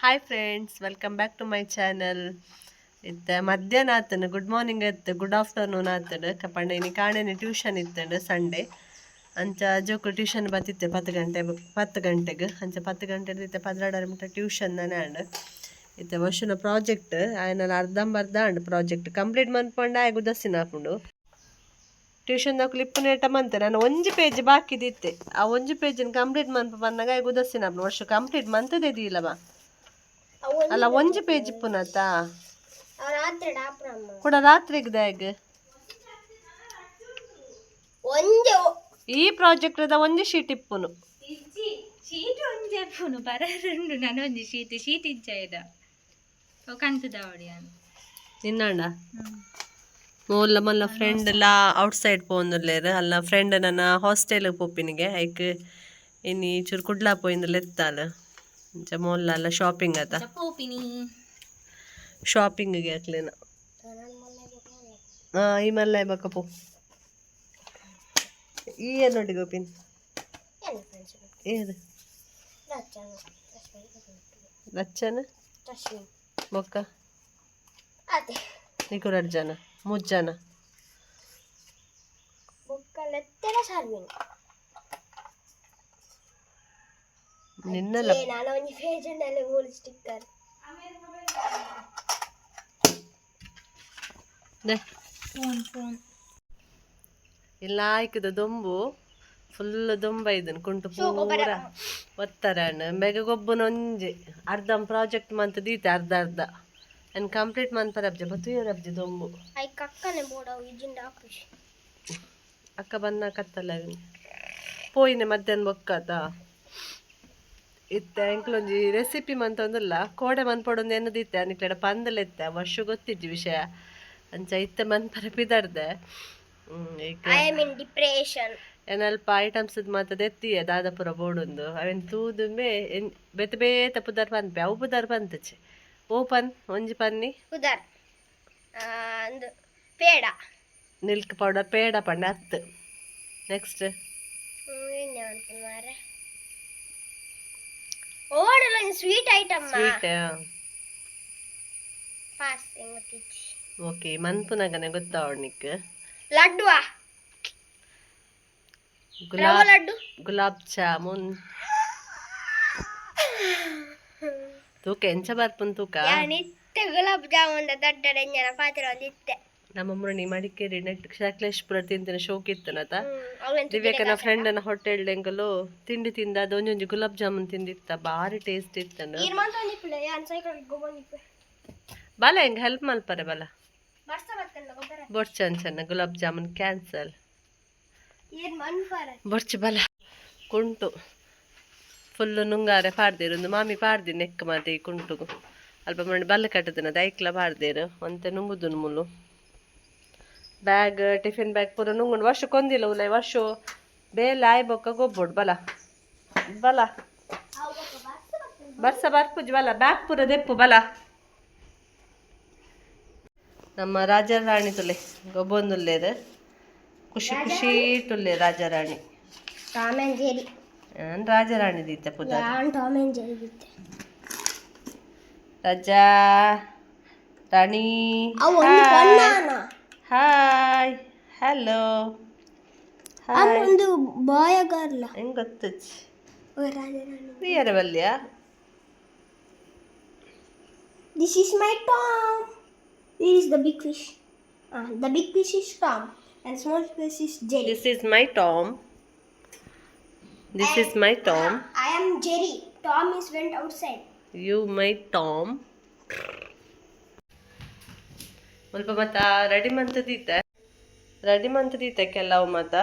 Hi friends, welcome back to my channel. ಇತ್ತೆ ಮಧ್ಯಾಹ್ನ ಆತನು, ಗುಡ್ ಮಾರ್ನಿಂಗ್ ಇತ್ತು, ಗುಡ್ ಆಫ್ಟರ್ನೂನ್ ಆತಡು. ಪಂಡ ಇನಿ ಕಾಣೆನೆ ಟ್ಯೂಷನ್ ಇತ್ತಂಡು ಸಂಡೇ. ಅಂಚ ಜೋಕುಲು ಟ್ಯೂಷನ್ ಬತ್ತಿತ್ತೆ 10 ಗಂಟೆ, 10 ಗಂಟೆಗೆ. ಅಂಚ 10 ಗಂಟೆ ಇತ್ತೆ 12:30 ಮುಟ್ಟ ಟ್ಯೂಷನ್ ದಾನೆ ಆಂಡ್. ಇತ್ತೆ ವರ್ಷನ ಪ್ರಾಜೆಕ್ಟ್ ಆಯನಲ ಅರ್ಧಂಬರ್ಧ ಆಂಡ್. ಪ್ರಾಜೆಕ್ಟ್ ಕಂಪ್ಲೀಟ್ ಮನ್ಪಂಡ ಆಯಗ್ ಉದಾಸೀನ ಆಪುಂಡು. ಟ್ಯೂಷನ್ ದಕುಲು ಇಪ್ಪುನೇಟ ಮಂತೆ ನಾನು ಒಂಜಿ ಪೇಜ್ ಬಾಕಿ ದಿತ್ತೆ. ಆ ಒಂಜಿ ಪೇಜ್ ಕಂಪ್ಲೀಟ್ ಮನ್ಪ ಬಂದಾಗ ಆಯಗ್ ಉದಾಸೀನ ಆಪುಂಡು. ವರ್ಷ ಕಂಪ್ಲೀಟ್ ಮಂತದೇ ದೀಲವ ಅಲ್ಲ, ಒಂಜಿ ಪೇಜ್ ಇಪ್ಪುನತ. ರಾತ್ರಿ ಡಾಪ್ರಮ್ಮ. ಕೂಡ ರಾತ್ರಿಗೆ ದಾಗ್. ಒಂಜಿ. ಈ ಪ್ರಾಜೆಕ್ಟ್ the ಒಂಜಿ ಶೀಟ್ ಇಪ್ಪುನು. ಇಜ್ಜಿ, ಶೀಟ್ ಒಂಜಿ ಅಪ್ಪುನು ಬರರುಂಡು. ನಾನು ಒಂಜಿ ಶೀಟ್ ಶೀಟ್ ಇಜ್ಜ ಇದ ಕಂತದ ಅವಡಿ. ನಿನ್ನಂಡ ಮಲ್ಲ ಮಲ್ಲ ಫ್ರೆಂಡ್ ಲಾ ಔಟ್ ಸೈಡ್ ಪೋಂದುಲ್ಲೇರು ಅಲ್ಲ. ಫ್ರೆಂಡ್ ನನ್ನ ಹಾಸ್ಟೆಲ್ ಪೋಪಿನಿಗೆ, ಐಕ್ ಇನಿ ಚೂರು ಕುಡ್ಲಾ ಪೋಯಿಂದು ಲೆತ್ತಾಲ. ಅಂಚ ಮೊಲ್ಲ ಅಲ್ಲ ಶಾಪಿಂಗ್ ಆತ. ಪೋಪಿನಿ. ಶಾಪಿಂಗ್ಗೆ ಅಕ್ಲೇನ. ಹಾಂ, ಈ ಮಲ್ಲ ಬಕ್ಕ ಪೋ. ಈ ಏನು ಗೋಪಿನ್? ಏದು? ಲಚ್ಚನ ಬೊಕ್ಕ. ಅದೇ. ನಿಕು ರಡ್ಡ್ ಜನ, ಮೂರು ಜನ. ಬೊಕ್ಕ ಲೆತ್ತೆರ ಸರ್ವಿನ. ನಿನ್ನಲ್ಲ. ನಾನು ಒಂಜಿ ಪೇಜ್ ಉಂಡಲ್ಲ, ಮೂರು ಸ್ಟಿಕ್ಕರ್. ದೆ. Phone phone. ಇಲ್ಲ, ಆಯ್ಕದ ದೊಂಬು, ಫುಲ್ ದೊಂಬ. ಇದನ್ ಕುಂಟು ಪೂರ ಒತ್ತರ. ಬೇಗ ಗೊಬ್ಬುನ ಒಂಜಿ ಅರ್ಧ ಪ್ರಾಜೆಕ್ಟ್ ಮಂತ್ ದೀತೆ, ಅರ್ಧ ಅರ್ಧ ಅಂಡ್ ಕಂಪ್ಲೀಟ್ ಮನ್ಪರ ಅಬ್ಜೆ ಬತ್ತುಯರ ಅಬ್ಜೆ ದೊಂಬು. I ಕಕ್ಕನೆ ಬೋಡವು ಇಜಿಂಡ ಆಪುಜಿ. ಅಕ್ಕ ಬನ್ನ ಕತ್ತಲ್ಲ ಪೋಯಿನೆ ಮಧ್ಯಾಹ್ನ ಬೊಕ್ಕತ. ಇತ್ತೆ ಎಂಕ್ಲೊಂಜಿ ರೆಸಿಪಿ ಮಂತೊಂದುಲ್ಲ. ಕೋಡೆ ಮನ್ಪೊಡೊಂದು ಎನ್ನದಿತ್ತೆ, ಅನಿಕ್ಲೆಡ ಪಂದಲೆತ್ತೆ. ವರ್ಷ ಗೊತ್ತಿಜ್ಜಿ ವಿಷಯ. ಅಂಚ ಇತ್ತೆ ಮನ್ಪರೆ ಪಿದರ್ದೆ ಈಗ. I am in depression. ಏನಲ್ಪ ಐಟಮ್ಸ್ ಮಾತ ದೆತ್ತಿಯೆ, ದಾದಪುರ ಬೋಡೊಂದು ಅವೆನ್ ತೂದುಮೆ ಬೇತೆ ಬೇತೆ ಪುದರ್ ಪನ್ಪೆ. ಅವು ಪುದರ್ ಪಂತಚೆ. ಓ ಪನ್, ಒಂಜಿ ಪನ್ನಿ. ಉದಾರ್ ಅಂದು ಪೇಡ. ಮಿಲ್ಕ್ ಪೌಡರ್ ಪೇಡ ಪಂಡ ಅತ್ತು. ನೆಕ್ಸ್ಟ್. ಎಣ್ಣೆ ಮಾರೆ ಓಡಲ್ಲ, ಒಂಜಿ sweet item. Sweet. Pass, ಎಂಗ್ ಗೊತ್ತಿಜ್ಜಿ. ಓಕೆ, ಮನ್ಪುನಗನೆ ಗೊತ್ತಾವಡ್ ನಿಕ್. ಲಡ್ಡುವಾ? ರವ. ಗುಲಾಬ್. ಲಡ್ಡು. ಗುಲಾಬ್ ಜಾಮೂನ್. ತೂಕ ಎಂಚ ಬರ್ಪುನ್ ತೂಕ. ಯಾನ್ ಇತ್ತೆ ಗುಲಾಬ್ ಜಾಮೂನ್ the ದೊಡ್ಡ ಎಂಜನ ಪಾತ್ರ ಒಂದು ಇತ್ತೆ. ನಮ್ಮ ಮುರಣಿ ಮಡಿಕೇರಿ ನೆಟ್ ಸಕಲೇಶ್ಪುರ ತಿಂತಿನ ಶೋಕ್ ಇತ್ತನತ. ಅವೆನ್. ದಿವ್ಯಕನ ಫ್ರೆಂಡನ ಹೋಟೆಲ್ ಎಂಕಲು ತಿಂಡಿ ತಿಂದ, ಅದು ಒಂಜೊಂಜಿ ಗುಲಾಬ್ ಜಾಮೂನ್ ತಿಂದಿತ್ತ, ಬಾರಿ ಟೇಸ್ಟ್ ಇತ್ತನ. ಈರ್ ಮಂತೊಂದಿಪ್ಪುಲೆ, ಯಾನ್ ಸೈಕಲ್ ಗೊಬ್ಬೊಂದಿಪ್ಪೆ. ಬಲ, ಹೆಂಗ್ ಹೆಲ್ಪ್ ಮಲ್ಪರೆ ಬಲ. ಬರ್ಸ ಬತ್ತಂಡ ಗೊಬ್ಬರ. ಬೊರ್ಚ ಅಂಚನ್ನ ಗುಲಾಬ್ ಜಾಮೂನ್ ಕ್ಯಾನ್ಸಲ್. ಈರ್ ಮನ್ಪರ. ಬೊರ್ಚಿ ಬಲ. ಕುಂಟು ಫುಲ್ಲು ನುಂಗಾರೆ ಪಾಡ್ದೇರು. ಒಂದು ಮಾಮಿ ಪಾಡ್ದಿ ನೆಕ್ ಮಾತೆ. ಈ ಕುಂಟುಗು ಅಲ್ಪ ಮಂಡಿ ಬಲ್ಲು ಕಟ್ಟುದಿನ ದೈಕ್ಲ ಪಾಡ್ದೇರು. ಒಂತೆ ನುಂಗುದುನು ಮುಲು. ಬ್ಯಾಗ್, ಟಿಫಿನ್ ಬ್ಯಾಗ್ ಪೂರ ನುಂಗುಂಡು. ವರ್ಷ ಕೊಂದಿಲ್ಲ ಉಲೈ. ವರ್ಷ ಬೇಲೆ ಆಯ್ ಬೊಕ್ಕ ಗೊಬ್ಬೊಡು. ಬಲ ಬಲ, ಬರ್ಸ ಬರ್ಪುಜಿ, ಬಲ. ಬ್ಯಾಗ್ ಪೂರ ದೆಪ್ಪು, ಬಲ. ನಮ್ಮ ರಾಜಾರಾಣಿ ತುಲೆ ಗೊಬ್ಬೊಂದುಲ್ಲೇರು, ಖುಷಿ ಖುಷಿ ತುಲ್ಲೆ ರಾಜಾರಾಣಿ. ಟಾಮ್ ಅಂಡ್ ಜೆರಿ. ನಾನ್ ರಾಜಾರಾಣಿ ದೀತೆ ಪುದರ್. ಯಾನ್ ಟಾಮ್ ಅಂಡ್ ಜೆರಿ ದಿತ್ತೆ. ರಾಜಾ ರಾಣಿ. ಅವು ಒಂದು ಬಣ್ಣನ. Hi, hello, hi. ಒಂದು ಬಾಯ್ ಗರ್ಲ್. ಹೆಂಗ್ ಗೊತ್ತು? ರಾಜಾರಾಣಿ. ನೀ ಬಲ್ಯ. This is my Tom. Where is the big fish? Ah, the big fish is Tom and small fish is Jerry. This is my Tom, this is my Tom. I am Jerry. Tom is went outside. You my Tom. ಮುಲ್ಪ ಮತ್ತ ready ಮಂತದೀತೆ, ready ಮಂತದೀತೆ ಕೆಲವು. ಮತ್ತ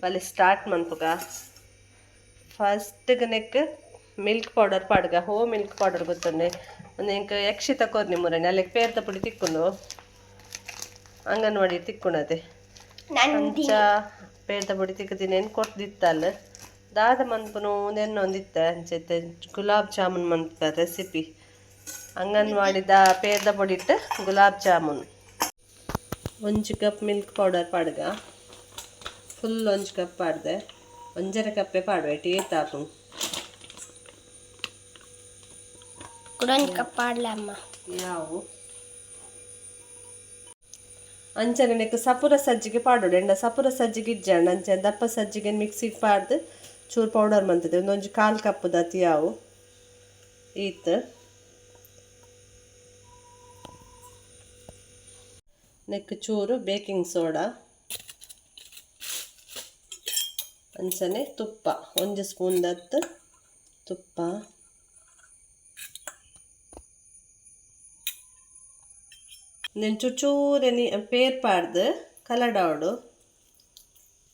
ಬಲೆ start ಮನ್ಪುಗ. First ನೆಕ್ milk powder ಪಾಡ್ಗ. ಹೋ, milk powder ಗೊತ್ತುಂಡೆ. ಒಂದು ಎಂಕ್ ಯಕ್ಷಿ ತಕೋರ್ನಿ ಮುರಣಿ ಅಲ್ಲಿಗೆ ಪೇರ್ದ ಪುಡಿ ತಿಕ್ಕುಂಡು, ಅಂಗನವಾಡಿ ತಿಕ್ಕುಣದೆ. ಅಂಚ ಪೇರ್ದ ಪುಡಿ ತಿಕ್ಕುದಿನ ಏನು ಕೊರ್ದಿತ್ತಲ್ಲ. ದಾದ ಮನ್ಪುನು ಒಂದಿತ್ತ. ಅಂಚೈತೆ ಗುಲಾಬ್ ಜಾಮೂನ್ ಮನ್ಪ ರೆಸಿಪಿ. ಅಂಗನವಾಡಿದ ಪೇರ್ದ ಪೊಡಿ ಇಟ್ಟು ಗುಲಾಬ್ ಜಾಮೂನ್. ಒಂಜಿ ಕಪ್ ಮಿಲ್ಕ್ ಪೌಡರ್ ಪಾಡ್ಗ. ಫುಲ್ ಒಂಜಿ ಕಪ್ ಪಾಡ್ದೆ, ಒಂಜರೆ ಕಪ್ಪೆ ಪಾಡುವೆ. ಟೀ ತಾಪು. ಕುಡೊಂಜಿ ಕಪ್ ಪಾಡ್ಲೆ ಅಮ್ಮ. ಯಾವು ಅಂಚನೆ ನೆಕ್ ಸಪುರ ಸಜ್ಜಿಗೆ ಪಾಡೋಡು ಎಂಡ ಸಪುರ ಸಜ್ಜಿಗೆ ಇಜ್ಜಾಂಡ ಅಂಚನೆ ದಪ್ಪ ಸಜ್ಜಿಗೆ ಮಿಕ್ಸಿಗೆ ಪಾಡ್ದು ಚೂರು ಪೌಡರ್ ಮಂತದೆ. ಒಂದೊಂಜಿ ಕಾಲು ಕಪ್ಪು ದತಿ ಯಾವು ಈತ್. ನೆಕ್ ಚೂರು ಬೇಕಿಂಗ್ ಸೋಡಾ ಅಂಚನೆ ತುಪ್ಪ ಒಂಜಿ ಸ್ಪೂನ್ ದತ್ತು ತುಪ್ಪ. ನೆನ್ ಚೂರು ನೀ ಪೇರ್ ಪಾಡ್ದು ಕಲಡಾವಡು.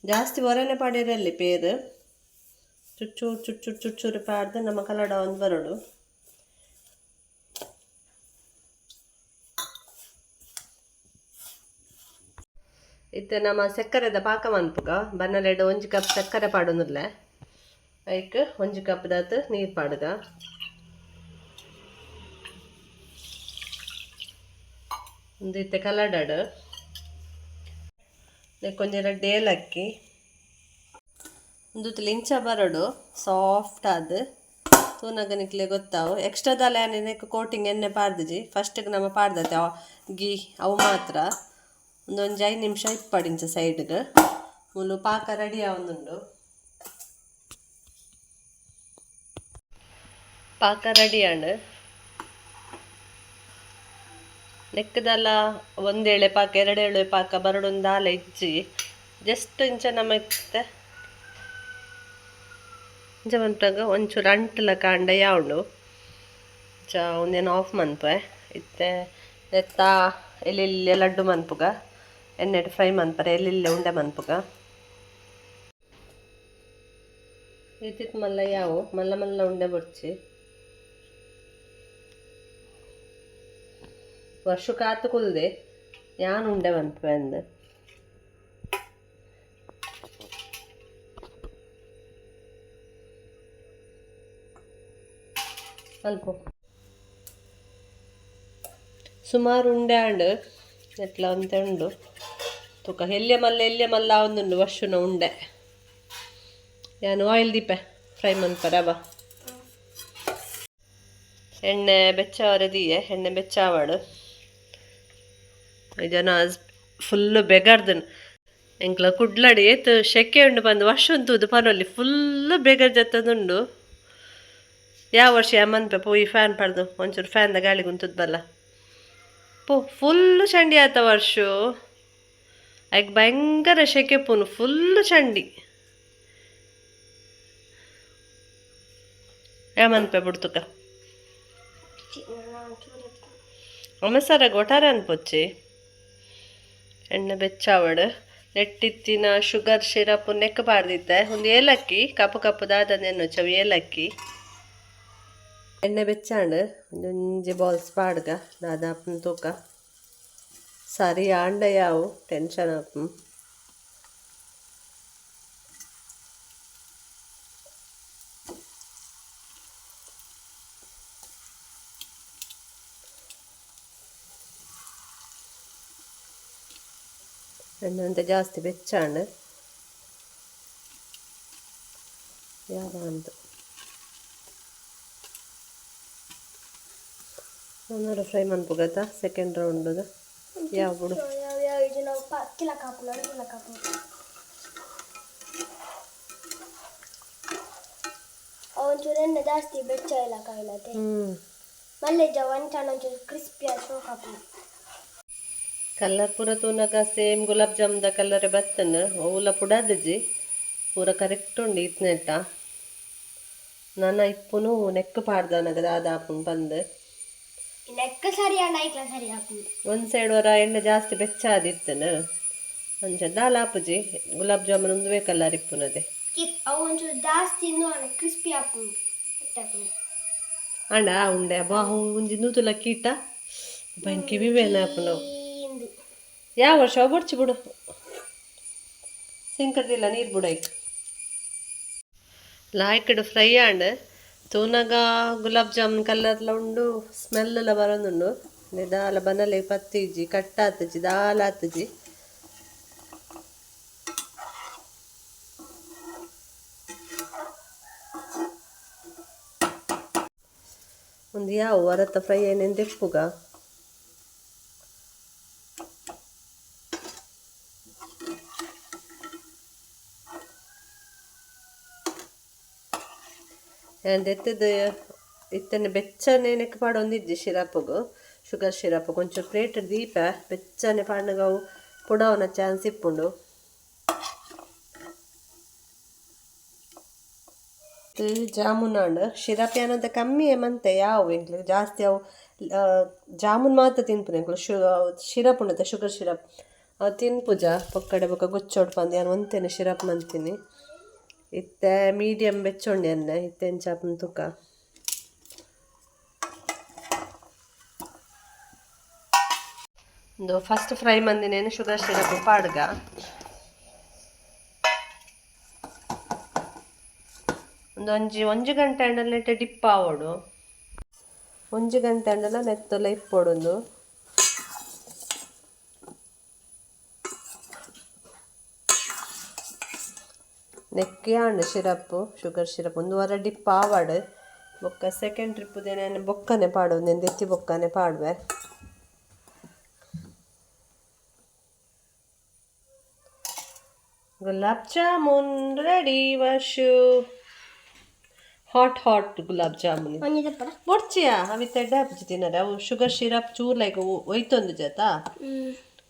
ಜಾಸ್ತಿ ಹೊರನೆ ಪಾಡಿರಲ್ಲಿ ಪೇರು ಚುಚ್ಚೂರು ಚುಚ್ಚೂರು ಚುಚ್ಚೂರು ಪಾಡ್ದು ನಮ್ಮ ಕಲಡ ಒಂದು ಬರೋಡು. ಇತ್ತೆ ನಮ್ಮ ಸಕ್ಕರೆದ ಪಾಕ ಮನ್ಪುಗ. ಬನ್ನಲೆಡ್ ಒಂಜಿ ಕಪ್ ಸಕ್ಕರೆ ಪಾಡೊಂದುಲ್ಲೆ. ಐಕ್ ಒಂಜಿ ಕಪ್ ದಾತ್ ನೀರು ಪಾಡುಗ. ಒಂದು ಇತ್ತೆ ಕಲಡಾಡು. ಒಂಜಿ ರಡ್ಡ್ ಏಲಕ್ಕಿ. ಒಂದು ಇಂಚ ಬರಡು ಸಾಫ್ಟ್ ಆದ್ ತೂನಗ ನಿಕ್ಲೆ ಗೊತ್ತಾವು. ಎಕ್ಸ್ಟ್ರಾ ದಾಲ ನೆಕ್ ಕೋಟಿಂಗ್ ಎಣ್ಣೆ ಪಾಡ್ದಿಜಿ. ಫಸ್ಟ್ಗೆ ನಮ್ಮ ಪಾಡ್ದತೆ ಗೀ ಅವು ಮಾತ್ರ. ಒಂದೊಂಜಿ 5 ನಿಮಿಷ ಇಪ್ಪಡಿಂಚ ಸೈಡ್ಗೆ ಮುಲು ಪಾಕ ರೆಡಿ ಆವೊಂದುಂಡು. ಪಾಕ ರೆಡಿ ಆಂಡ್. ನೆಕ್ಕದಲ್ಲ ಒಂದೇಳೆ ಪಾಕ ಎರಡೇಳೆ ಪಾಕ ಬರಡೊಂದು ದಾಲ ಇಜ್ಜಿ. ಜಸ್ಟ್ ಇಂಚ ನಮ್ಮ ಇತ್ತೆ ಇಂಚ ಮನ್ಪುನಗ ಒಂಚೂರು ಅಂಟುಲ ಕಾಂಡ ಯಾವುಂಡು ಇಂಚ ಒಂದೇನು ಆಫ್ ಮನ್ಪೆ. ಇತ್ತೆ ನೆತ್ತ ಎಲ್ಲೆಲ್ಲೆ ಲಡ್ಡು ಮನ್ಪುಗ. ಎಣ್ಣೆಡ್ ಫ್ರೈ ಮನ್ಪರೆ ಎಲ್ಲೆಲ್ಲೆ ಉಂಡೆ ಮನ್ಪುಗ. ಇತ್ತಿತ್ ಮಲ್ಲ ಯಾವು ಮಲ್ಲ ಮಲ್ಲ ಉಂಡೆ ಬೊಡ್ಚಿ. ವರ್ಷಕ್ಕಾತು ಕುಲ್ದೆ ಯಾನ್ ಉಂಡೆ ಮನ್ಪುವೆ ಅಂದ್. ಅಲ್ಪ ಸುಮಾರು ಉಂಡೆ ಆಂಡ್ ಎಟ್ಲ ಒಂತೆ ಉಂಡು ತುಕ. ಎಲ್ಯ ಮಲ್ಲ ಎಲ್ಯ ಮಲ್ಲ ಆವೊಂದುಂಡು ವರ್ಷುನ ಉಂಡೆ. ಯಾನ್ ಆಯಿಲ್ ದೀಪೆ ಫ್ರೈ ಮನ್ಪರೆ ಅವ. ಎಣ್ಣೆ ಬೆಚ್ಚಾವರೆ ದೀಯೆ. ಎಣ್ಣೆ ಬೆಚ್ಚಾವಡು. ಜನ ಫುಲ್ ಬೆಗರ್ದನ್. ಎಂಕ್ಲ ಕುಡ್ಲಡ್ ಏತ್ ಶೆಕೆ ಉಂಡು ಬಂದು ವರ್ಷ ಉಂತುದು ಪನೊಲಿ ಫುಲ್ ಬೆಗರ್ ಜತ್ತದುಂಡು. ಯಾವ ವರ್ಷ ಮನ್ಪೆ ಪೋಯಿ ಫ್ಯಾನ್ ಪಡ್ದು ಒಂಚೂರು ಫ್ಯಾನ್ದ ಗಾಳಿಗೆ ಉಂತುದು ಬಲ್ಲ ಪೋ. ಫುಲ್ ಚಂಡಿ ಆತ ವರ್ಷ. ಐಕ್ ಭಯಂಕರ ಶೆಕೆ ಪೂನು ಫುಲ್ ಚಂಡಿ. ಮನ್ಪೆ ಬಿಡ್ತುಕ ಒಮ್ಮೆ ಒಟಾರೆ ಅನ್ಪೊಚ್ಚಿ. ಎಣ್ಣೆ ಬೆಚ್ಚಾವಡ್. ನೆಟ್ಟಿತ್ತಿನ ಶುಗರ್ ಸಿರಪ್ ನೆಕ್ ಪಾಡ್ದಿತ್ತೆ. ಒಂದು ಏಲಕ್ಕಿ ಕಪ್ಪು ಕಪ್ಪು ದಾದನೆನ್ನು ಚವಿ ಏಲಕ್ಕಿ. ಎಣ್ಣೆ ಬೆಚ್ಚಾಂಡ್. ಒಂಜೊಂಜಿ ಬಾಲ್ಸ್ ಪಾಡ್ಗ ದಾದಾಪುನ ತೂಕ. ಸರಿ ಆಂಡ ಯಾವು ಟೆನ್ಷನ್ ಆಪು. ಎಣ್ಣೆ ಅಂತ ಜಾಸ್ತಿ ಬೆಚ್ಚಾಂಡ್ ಯಾವ ಅಂತ ಒಂದರ ಫ್ರೈ ಮನ್ಪುಗತ್ತ ಸೆಕೆಂಡ್ ರೌಂಡ್ ಯಾವ ಬಿಡು. ಯಾವ ಯಾವ ಇದು ನಾವು ಕಿಲಕ್ ಹಾಪುನ ಕಿಲಕ್ ಹಾಪುನ. ಒಂಚೂರು ಎಣ್ಣೆ ಜಾಸ್ತಿ ಬೆಚ್ಚ ಇಲ್ಲ ಕಾಯಿನತೆ. ಮಲ್ಲೆಜ ಒಂಚಾಣ ಒಂಚೂರು ಕ್ರಿಸ್ಪಿ ಆಗಿ ಸೋಕ್ ಹಾಪುನ. ಕಲರ್ ಪೂರ ತೂನಗ ಸೇಮ್ ಗುಲಾಬ್ ಜಾಮ್ದ ಕಲರ್ ಬತ್ತನ. ಅವುಲ ಪುಡಾದಜಿ ಪೂರ ಕರೆಕ್ಟ್ ಉಂಡು ಇತ್ನೆಟ್ಟ. ನನ ಇಪ್ಪುನು ನೆಕ್ ಪಾಡ್ದನಗ ದಾದಾಪುಂಡು ಪಂದ್. ನೆಕ್ ಸರಿ ಆಂಡ ಐಕ್ಲ ಸರಿ ಹಾಪುಂಡು. ಒಂದ್ ಸೈಡ್ ವರ ಎಣ್ಣೆ ಜಾಸ್ತಿ ಬೆಚ್ಚ ಆದಿತ್ತನ ಅಂಚ ದಾಲ ಆಪುಜಿ. ಗುಲಾಬ್ ಜಾಮೂನ್ ಉಂದುವೇ ಕಲರ್ ಇಪ್ಪುನದೆ. ಅವು ಒಂಚೂರು ಜಾಸ್ತಿ ಇನ್ನೂ ಕ್ರಿಸ್ಪಿ ಹಾಪುಂಡು. ಅಂಡ ಉಂಡೆ ಅಬ್ಬಾ ಒಂಜಿ ನೂತುಲ ಕೀಟ ಬೈನ್ ಕಿವಿ ಬೇನೆ ಆಪುನವು. ಯಾವ ವರ್ಷ ಬೊಡ್ಚಿ ಬಿಡು. ಸಿಂಕಡ್ದಿಲ್ಲ ನೀರು ಬುಡೈಕ್. ಲಾಯ್ಕಡ್ ಫ್ರೈ ಆಂಡ್. ತೂನಗ ಗುಲಾಬ್ ಜಾಮೂನ್ ಕಲರ್ಲ ಉಂಡು ಸ್ಮೆಲ್ ಬರೋದುಂಡು. ದಾಲ ಬನಲೆ ಪತ್ತಿಜಿ ಕಟ್ಟಾತಜಿ ದಾಲ ಆತಜಿ. ಒಂದು ಯಾವ ವರತ್ತ ಫ್ರೈ ಏನೇನು ದೆಪ್ಪುಗ. ದೆತ್ತದ ಇತ್ತನೆ ಬೆಚ್ಚನೆ ನೆಕ್ ಪಾಡೊಂದಿಜ್ಜಿ ಶಿರಪ್ಪಗು, ಶುಗರ್ ಶಿರಪ್ ಕೊಂಚ ಪ್ಲೇಟ್ ದೀಪ ಬೆಚ್ಚನೆ ಪಾಡ್ನಗ ಅವು ಪುಡವನ ಚಾನ್ಸ್ ಇಪ್ಪುಂಡು. ಜಾಮೂನ್ ಆಂಡ್ ಶಿರಪ್ ಏನಂತ ಕಮ್ಮಿ ಮಂತೆ ಯಾವ ಎಂಕ್ಲು ಜಾಸ್ತಿ ಅವು ಜಾಮೂನ್ ಮಾತ್ರ ತಿನ್ಪುನ ಎಂಕ್ಲು. ಶಿರಪ್ ಉಂಡತೆ ಶುಗರ್ ಶಿರಪ್ ಅವು ತಿನ್ಪುಜ ಪೊಕ್ಕಡೆ ಬೊಕ್ಕ ಗುಚ್ಚೊಡು ಪಂದ್ ಯಾನ್ ಒಂತೆನೆ ಶಿರಪ್ ಮಂತೀನಿ. ಇತ್ತೆ ಮೀಡಿಯಂ ಬೆಚ್ಚೊಂಡೆ ಎಣ್ಣೆ ಇತ್ತೆ ಎಂಚಾಪುಂಡು ತುಕ. ಒಂದು ಫಸ್ಟ್ ಫ್ರೈ ಮಂದಿನೇನು ಶುಗರ್ ಸಿರಪ್ ಪಾಡ್ಗ. ಒಂದು ಒಂಜಿ ಒಂಜಿ ಗಂಟೆ ಅಂಡಲ ನೆಟ್ಟೆ ಡಿಪ್ ಆವೊಡು. ಒಂಜಿ ಗಂಟೆ ಅಂಡಲ ನೆತ್ತೊಲ ಇಪ್ಪೊಡುಂದು. ನೆಕ್ಕೆ and syrup sugar syrup ಒಂದು ವಾರ ಡಿಪ್ ಆವಡ್. ಬೊಕ್ಕ ಸೆಕೆಂಡ್ ಟ್ರಿಪ್ ದೇನೆ ಬೊಕ್ಕನೆ ಪಾಡು, ದೆತ್ತಿ ಬೊಕ್ಕನೆ ಪಾಡುವೆ. Gulab jamun ready Varshu. Hot hot gulab jamun ಬೊಡ್ಚಿಯಾ ಅವಿತ್ತ ಎಡ್ಡೆ ಆಪುಜಿ ತಿನ್ನರೆ. ಅವು ಶುಗರ್ ಸಿರಪ್ ಚೂರು ಲೈಕ್ ಒಯ್ತೊಂದು ಜತಾ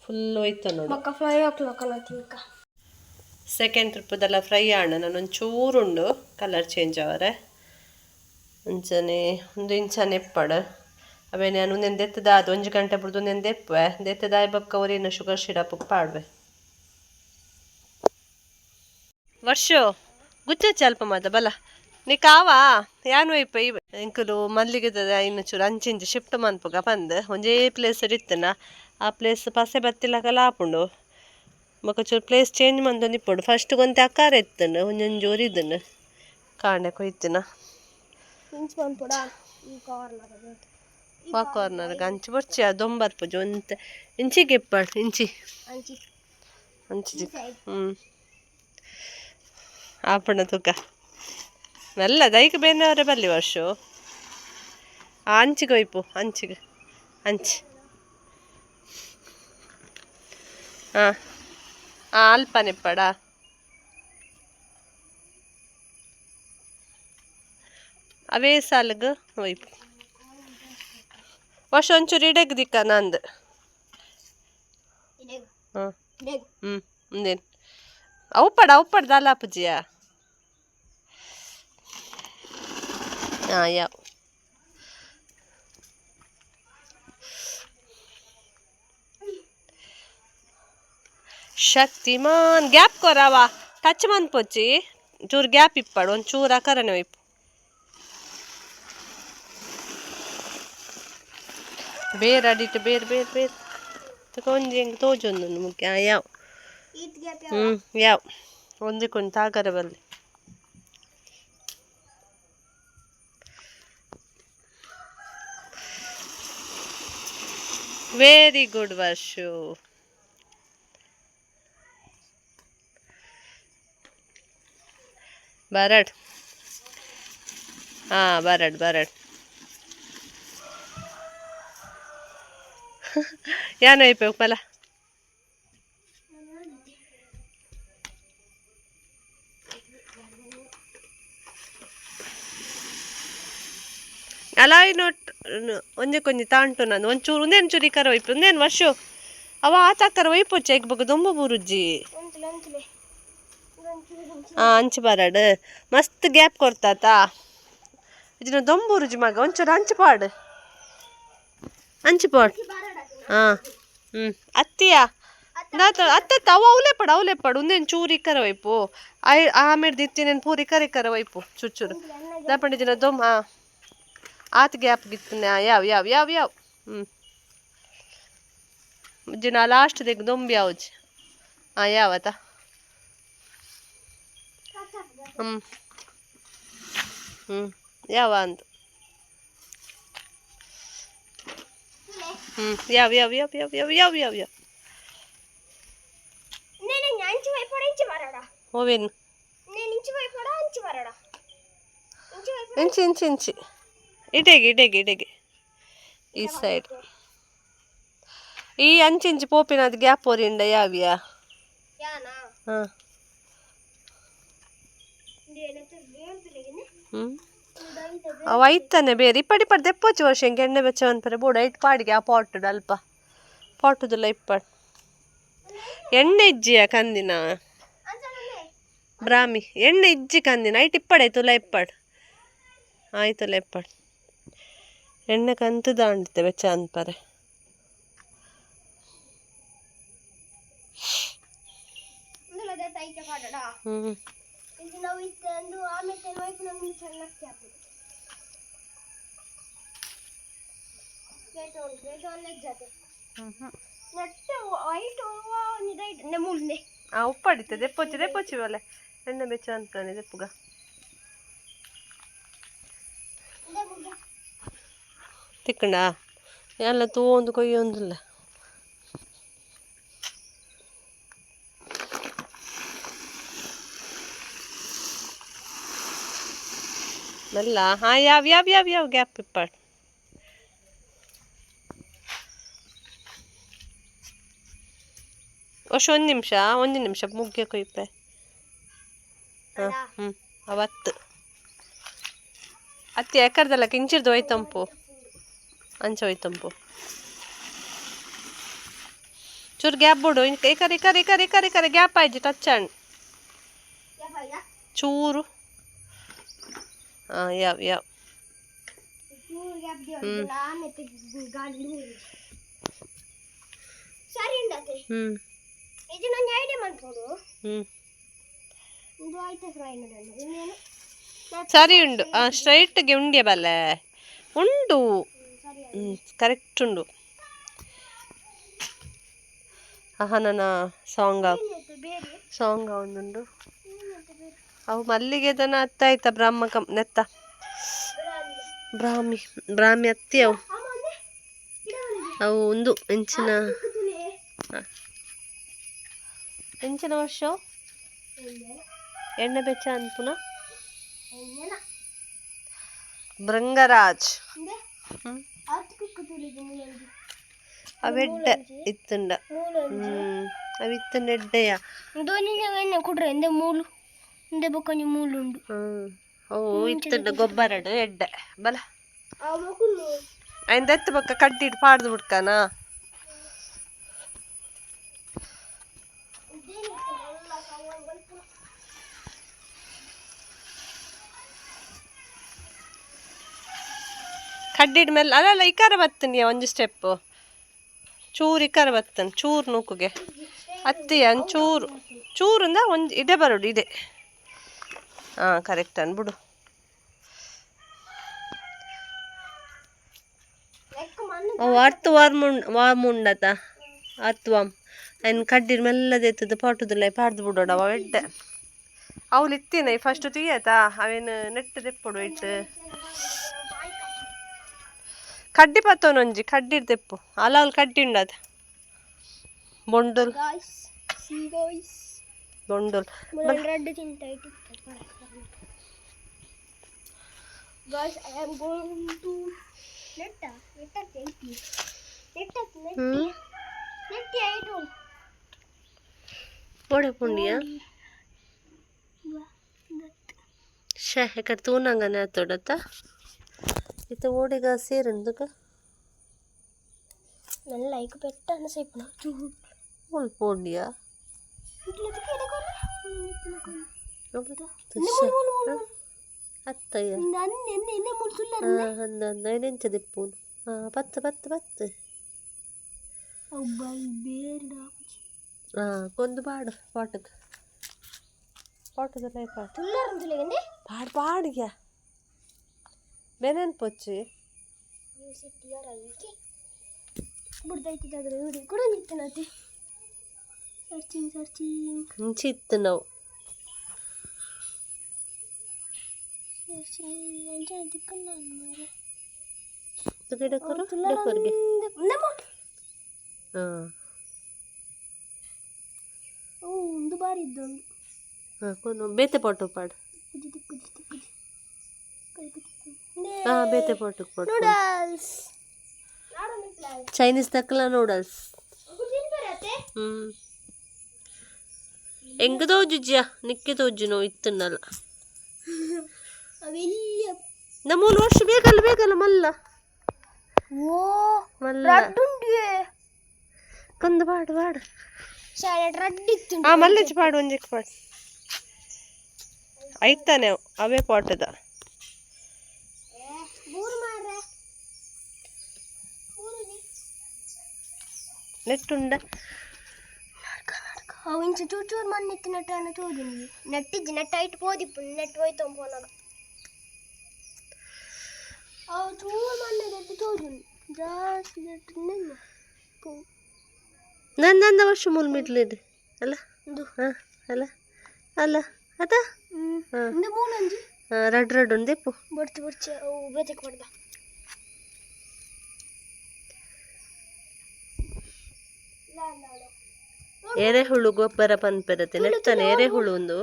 ಫುಲ್ ಒಯ್ತ ನೋಡು. ಬೊಕ್ಕ 5 o'clock ತಿನ್ಕ. ಸೆಕೆಂಡ್ ಟ್ರಿಪ್ಪದೆಲ್ಲ ಫ್ರೈ ಆಂಡ್ ನಾನೊಂದು ಚೂರುಂಡು ಕಲರ್ ಚೇಂಜ್ ಅವರೆ. ಅಂಚನೆ ಒಂದು ಇಂಚನೆ ಎಪ್ಪಡು ಅವೇ ನಾನು ಒಂದೊಂದು ದೆತ್ತದ ಅದು ಒಂಜಿ ಗಂಟೆ ಬುಡ್ದು ಒಂದೊಂದು ದೆಪ್ಪುವೆ ದೆತ್ತದಾಯ್ ಬೊಕ್ಕ ಒರಿನ ಶುಗರ್ ಸಿರಪ್ ಪಾಡುವೆ. ವರ್ಷು ಗುಚ್ಚ ಅಲ್ಪ ಮಾತ ಬಲ ನೀ ಕಾವಾ ಯಾನ್ ಒಯ್ಪ ಎಂಕುಲು ಮಲ್ಲಿಗೆದ ಇನ್ನು ಚೂರು ಅಂಚಿಂಚಿ ಶಿಫ್ಟ್ ಮನ್ಪುಗ ಪಂದ್ ಒಂಜೇ ಪ್ಲೇಸ್ ಇತ್ತನ ಆ ಪ್ಲೇಸ್ ಪಸೆ ಬತ್ತಿಲಕಲ ಆಪುಂಡು. ಬೊಕ ಚೂರು ಪ್ಲೇಸ್ ಚೇಂಜ್ ಮಂತೊಂದು ಇಪ್ಪೊಡು. ಫಸ್ಟ್ ಒಂತೆ ಅಕಾರ ಇತ್ತುಂಡು ಒಂಜೊಂಜಿ ಒರಿದುಂಡು ಕಾಂಡೆ ಕೊಯ್ತಿನ. ಇಂಚ್ ಮನ್ಪೊಡ ಈ ಕಾರ್ನರ್? ವಾ ಕಾರ್ನರ್ ಅಂಚಿ ಬೊರ್ಚಿ ದೊಂಬರ್ಪುಜಿ ಒಂತೆ ಇಂಚಿಗೆ ಇಪ್ಪಡ್ ಇಂಚಿ. ಅಂಚಿ. ಅಂಚಿ ಹ್ಞೂ ಆಪುಂಡ ತೂಕ ಮೆಲ್ಲ ದೈಕ್ ಬೇನವರೆ ಬಲ್ಲಿ ವರ್ಷು. ಅಂಚಿಗೆ ಒಯ್ಪು ಅಂಚಿಗೆ ಅಂಚಿ ಹಾಂ ಹಾಂ ಅಲ್ಪನೆಪ್ಪಡ ಅವೇ ಸಾಲಗ್ ಒಯ್ಪು. ವರ್ಷ ಒಂಚೂರು ಇಡೆಗ್ ದಿಕ್ಕ ನಂದು. ಹಾಂ ಹ್ಞೂ ಮುಂದೇನು ಅವು ಪಡ ದಾಲ ಆಪುಜಿಯಾ ಹಾಂ ಯಾವ ಶಕ್ತಿಮಾನ್ ಗ್ಯಾಪ್ ಕೊರವ ಟಚ್ ಮನ್ಪೊಚ್ಚಿ ಚೂರು ಗ್ಯಾಪ್ ಇಪ್ಪಡು ಒಂದು ಚೂರು ಅಕರನೆ ಒಯ್ಪು. ಬೇರೆ ಅಡಿಟ್ ಬೇರೆ ಬೇರೆ ಬೇರೆ ಒಂಜಿ ಹೆಂಗೆ ತೋಜೊಂದು ಮುಖ್ಯ ಯಾವ ಹ್ಞೂ ಯಾವ ಒಂದಕ್ಕೊಂದು ತಾಗರ ಬಲ್ಲಿ. Very good Varshu. ಬರಡ್ ಹಾಂ ಬರಡ್ ಬರಡ್ ಯಾನ್ ಒಯ್ಪೆ ಉಪ್ಪಲ ಅಲಾಯಿ ನೋಟ್ ಒಂಜಿ ಕೊಂಜಿ ತಾಂಟು ನಾನು ಒಂಚೂರು ಒಂದೇನು ಚೂರು ಇಕರ ಒಯ್ಪು ಒಂದೇನು ವರ್ಷು ಅವ ಆತಾಕರ ಒಯ್ಪೊಚ್ಚಿ ಐಕ್ ಬೊಕ ದೊಂಬು ಬೂರುಜ್ಜಿ. ಹಾಂ ಅಂಚು ಬರಡ್ ಮಸ್ತ್ ಗ್ಯಾಪ್ ಕೊರ್ತಾತ ಇಜಿನ ದೊಂಬೂರುಜಿ ಮಗ ಒಂಚೂರು ಅಂಚು ಪಾಡು ಅಂಚು ಪಾಡು ಹಾಂ ಹ್ಞೂ ಅತ್ತಿಯಾ ದಾತ ಅತ್ತ ಅವು ಅವಲೇ ಪಡು ಅವಲೇ ಪಡು ಒಂದೇನು ಚೂರು ಇಕ್ಕರ ಒಯ್ಪು I ಆಮೇಲೆ ದಿತ್ತಿನೇನು ಪೂರಿ ಇಕ್ಕರ ಇಕ್ಕರ ಒಯ್ಪು ಚೂರು ಚೂರು ದಾಪಂಡಿ ಜಿನ ದೊಮ್ ಹಾಂ ಆತ್ ಗ್ಯಾಪ್ ಗಿತ್ತನೆ ಯಾವ ಯಾವ ಯಾವ ಯಾವ ಹ್ಞೂ ಜಿನ ಲಾಸ್ಟ್ ದಿಗ್ ದೊಂಬಿ ಯಾವ್ಜಿ ಹಾಂ ಯಾವತ್ತ ಹ್ಞೂ ಹ್ಞೂ ಯಾವ ಅಂತ ಹ್ಞೂ ಯಾವ ಯಾವ ಯಾವ ಯಾವ ಯಾವ ಯಾವ ಯಾವ ಯಾವ ಓವೇನು ಇಂಚಿ ಇಂಚಿ ಇಂಚಿ ಇಡೆಗೆ ಇಡೆಗೆ ಇಡೆಗೆ ಈ ಸೈಡ್ ಈ ಅಂಚಿಂಚಿ ಪೋಪಿನ ಅದು ಗ್ಯಾಪ್ ಓರಿಂಡ ಯಾವ್ಯಾ. ಯಾನಾ? ಹಾಂ. ಹ್ಞೂ, ಅವು ಐತಾನೆ ಬೇರೆ ಇಪ್ಪಡಿ ಇಪ್ಪಡಿ ದೆಪ್ಪೊಚ್ಚು ವರ್ಷ ಎಂಕ್ ಎಣ್ಣೆ ಬೆಚ್ಚ ಅನ್ಪರೆ ಬೋಡು. ಐಟ್ ಪಾಡಿಗೆ ಆ ಪಾಟುಡು ಅಲ್ಪ ಪಾಟುದುಲ್ಲ ಇಪ್ಪಡ್ ಎಣ್ಣೆ ಇಜ್ಜಿಯ ಕಂದಿನ ಬ್ರಾಹ್ಮಿ ಎಣ್ಣೆ ಇಜ್ಜಿ ಕಂದಿನ ಐಟ್ ಇಪ್ಪಡ್ ಐತುಲ ಇಪ್ಪಡ್ ಆಯ್ತುಲ ಇಪ್ಪಡ್ ಎಣ್ಣೆ ಕಂತು ದಾಂಡಿತ್ತೆ ಬೆಚ್ಚ ಅನ್ಪರೆ. ಹ್ಞೂ. ನಾವು ಇತ್ತು ಆಮೇಲೆ ನಮ್ಗೆ ಚೆನ್ನಾಗಿ ಹಾಕುದು ಜಾತೆ ನೆಟ್ಟು ವೈಟ್ ಒಂಜಿ ಮೂಲ್ನೆ. ಆ ಉಪ್ಪಡಿತ್ತೆ ದೆಪ್ಪೊಚ್ಚಿ ದೆಪ್ಪೊಚ್ಚಿ ಬಲ್ಲೆ ಎಣ್ಣೆ ಬೆಚ್ಚ ಅನ್ಪನೆ ದೆಪ್ಪುಗ. ತಿಕ್ಕಂಡ ಎಲ್ಲ ತೂವೊಂದು ಕೊಯ್ಯೊಂದಿಲ್ಲ. ಮೆಲ್ಲ. ಹಾಂ, ಯಾವ ಯಾವ ಯಾವ ಯಾವ ಗ್ಯಾಪ್ ಇಪ್ಪಾಡ್ ವರ್ಷ. ಒಂದು ನಿಮಿಷ, ಒಂದು ನಿಮಿಷ, ಮುಗ್ಗೆ ಕೊಯ್ಪೆ. ಹಾಂ, ಹ್ಞೂ, ಅವತ್ತು ಅತ್ತಿ ಎಕರ್ದಲ್ಲ ಕಿಂಚಿರ್ದು ಹೋಯ್ತಂಪು ಅಂಚ ಹೋಯ್ತಂಪು. ಚೂರು ಗ್ಯಾಪ್ ಬಿಡು. ಇಕರ್ ಇಕರ್ ಇಕರ್ ಇಕರ್ ಇಕರ್ ಗ್ಯಾಪ್ ಆಯ್ತು ಟಚ್ ಆಣ್ ಚೂರು. ಹಾಂ, ಯಾವ ಯಾವ. ಸರಿ ಉಂಡತೆ. ಹ್ಞೂ. ಇದು ನನ್ನ ಐಡಿಯಾ ಮಾಡ್ಬೋದು. ಹ್ಞೂ. ಇದು ಆಯ್ತು ಫ್ರೈ ಮಾಡೋಣ ಇನ್ನೇನು. ಸರಿ ಉಂಡು. ಆ ಸ್ಟ್ರೈಟ್ಗೆ ಉಂಡೆ ಬಲ್ಲೆ ಉಂಡು. ಸರಿ. ಹ್ಞೂ, ಕರೆಕ್ಟ್ ಉಂಡು. ಆಹಾ, ನನ್ನ ಸಾಂಗ್. ಬೇರೆ. ಸಾಂಗ್ ಒಂದುಂಡು. ಅವು ಮಲ್ಲಿಗೆದನ ಅತ್ತ ಆಯ್ತಾ ಬ್ರಹ್ಮ ಕಂ ನೆತ್ತ ಬ್ರಾಹ್ಮಿ ಬ್ರಾಹ್ಮಿ ಅತ್ತಿ ಅವು. ಅವು ಒಂದು ಎಂಚಿನ ಎಂಚಿನ ವರ್ಷ ಎಣ್ಣೆ ಬೆಚ್ಚ ಅನ್ಪುನ ಭೃಂಗರಾಜ್. ಹ್ಮ್. ಅವೆಡ್ಡೆ ಇತ್ತುಂಡ. ಹ್ಮ್, ಅವು ಇತ್ತುಂಡ ಎಡ್ಡೆಯ. ಕುಡ್ರೆ ಎಂದೆ ಮೂಲು ಇಂದೆ ಬೊಕ್ಕೊಂಜಿ ಮೂಲು ಉಂಡು. ಹ್ಮ್, ಅವು ಇತ್ತುಂಡ ಗೊಬ್ಬರಡು ಎಡ್ಡೆ ಬಲ. ಐನ್ ದೆತ್ತು ಬೊಕ್ಕ ಕಡ್ಡಿಡ್ ಪಾಡ್ದು ಬಿಡ್ಕಾನ. ಕಡ್ಡಿಡ್ ಮೇಲೆ ಅಲ್ಲ ಅಲ್ಲ ಇಕಾರ ಬತ್ತನಿಯ ಒಂಜಿ ಸ್ಟೆಪ್ ಚೂರು ಇಕಾರ ಬತ್ತನ್ ಚೂರು ನೂಕುಗೆ ಅತ್ತಿಯ ಚೂರು ಚೂರಿಂದ ಒಂಜಿ ಇಡೆ ಬರೋಡು ಇದೆ. ಹಾಂ, ಕರೆಕ್ಟ್ ಅನ್ಬಿಡು. ಅವು ಅರ್ತ್ ವಾರ್ಮ್ ವಾರ್ಮ್ ಉಂಡತ ಅರ್ತ್ ವಾಮ್ ಐನ್ ಕಡ್ಡಿಡ್ ಮೆಲ್ಲದೆತ್ತದ ಪಾಟುದಿಲ್ಲ ಪಾಡ್ದು ಬಿಡೋಣ. ಅವ ಎಡ್ಡೆ ಅವ್ಲು ಇತ್ತಿನ ಫಸ್ಟ್ ತೀಯತಾ ಅವೇನು ನೆಟ್ಟು ದೆಪ್ಪೊಡು ಇಟ್ಟು ಕಡ್ಡಿ ಪತ್ತೊನೊಂಜಿ ಕಡ್ಡಿಡ್ ದೆಪ್ಪು ಅಲ್ಲ ಅವ್ಲು ಕಡ್ಡಿ ಉಂಡತ ಬೊಂಡುಲ್. Guys, see guys. ಬೊಂಡುಲ್. ರೆಡ್ ತಿಂತ. Guys, I am going to ನೆಟ್ಟ ನೆಟ್ಟ ಐತಿ ನೆಟ್ಟ. ಹ್ಞೂ. ನೆಟ್ಟಿ ಐಟು. ಬೋಡೆ ಪುಂಡಿಯಾ ಶೇ ಎಕಡೆ ತೂನಂಗನೆ ಆತೋಡತ್ತ ಇತ್ತ ಓಡೆಗ ಸೇರಂದುಕ. ನನ್ನ ಲೈಕ್ ಪೆಟ್ಟ ಅನ್ಸೈಪುನ. ಓಲ್ ಪೋಂಡಿಯಾ? ಅತ್ತಯ್ಯ. ಅಂದ ಅಂದ ಎಂಚ ದೆಪ್ಪುನು. ಹಾಂ, ಪತ್ತು ಪತ್ತು ಪತ್ತು. ಹಾಂ, ಕೊಂದು ಪಾಡು ಪಾಟಕ್ಕೆ ಪಾಟದಲ್ಲ ಪಾಟ್ ಪಾಡು ಪಾಡಿಗೆ ಬೆನೆನ್ ಪೊಚ್ಚಿ. ಕೂಡ ನಿಂತನತಿ ಸರ್ಚಿಂಗ್ ಸರ್ಚಿಂಗ್. ಇಂಚಿ ಇತ್ತು ನಾವು. ಸರ್ಚಿಂಗ್ ಅಂಚನೆ ತಿಕ್ಕುಂಡ ಮಾರೆ. ಗಿಡಕೊರು ಗಿಡಕೊರಿಗೆ. ಹಾಂ. ಓ, ಒಂದು ಬಾರಿ ಇದ್ದೊಂದು. ಹಾಂ, ಕೊನು ಬೇತೆ ಪಾಟು ಪಾಡು. ತಿಕ್ಕುಜಿ ತಿಕ್ಕುಜಿ ತಿಕ್ಕುಜಿ. ಹಾ ಬೇತೆ ಪೋಟು ಪೋಟು. ನೂಡಲ್ಸ್. ಚೈನೀಸ್ ತಕ್ಕಲ ನೂಡಲ್ಸ್. ಹ್ಮ್ ಎಂಗ ತೋಜುಜ್ಯ ನಿಕ್ಕೆ ತೋಜುನು ಇತ್ತುನ್ನಲ್ಲ. ಅವೆಲ್ಲ. ನಮ್ಮ 3 ವರ್ಷ ಬೇಕಲ್ಲ ಬೇಕಲ್ಲ ಮಲ್ಲ. ಓ. ಮಲ್ಲ. ರಡ್ಡುಂಡು. ಕಂದು ಪಾಡು ಪಾಡು. ಶಾಲೆ ರಡ್ಡಿತ್ತು. ಆ ಮಲ್ಲಚ್ಚ ಪಾಡು, ಒಂಜಕ್ಕೆ ಪಾಡು. ಐತಾನೆ ಅವೇ ಪಾಟದ. ಬೂರು ಮಾರ್ರೆ. ನೆಟ್ಟುಂಡ. ಅವು ಇಂಚ ಚೂರು ಚೂರು ಮಣ್ಣು ಇತ್ತು ನೆಟ್ಟು ಅನ್ನ ತೋಜುಂಡು. ನೆಟ್ಟಿಜ್ಜಿ, ನೆಟ್ ಐಟ್ ಪೋದಿಪ್ಪು, ನೆಟ್ ಹೋಯ್ತು ಪೋನಾಗ. ಅವು ಚೂರು ಮಣ್ಣು ನೆಟ್ಟು ತೋಜುಂಡು, ಜಾಸ್ತಿ ನೆಟ್ಟು ನಿನ್ನ ಪೂ. ನಂದಂದ ವರ್ಷ ಮೂಲ ಮಿಡ್ಲಿಡ್ ಅಲ್ಲ. ಇಂದು. ಹಾ ಅಲ್ಲ ಅಲ್ಲ ಅದ. ಹಾ. ಇಂದು ಮೂಲೊಂಜಿ. ರಡ್ ರಡ್ ಉಂದೆಪ್ಪು. ಬಡ್ತು ಬಡ್ಚಿ, ಅವು ಬೇತಕ್ಕೆ ಬಡ್ದ. ಎರೆಹುಳು ಗೊಬ್ಬರ ಪನ್ಪೆರತೆ ನೆತ್ತನೆ ಎರೆಹುಳು ಒಂದು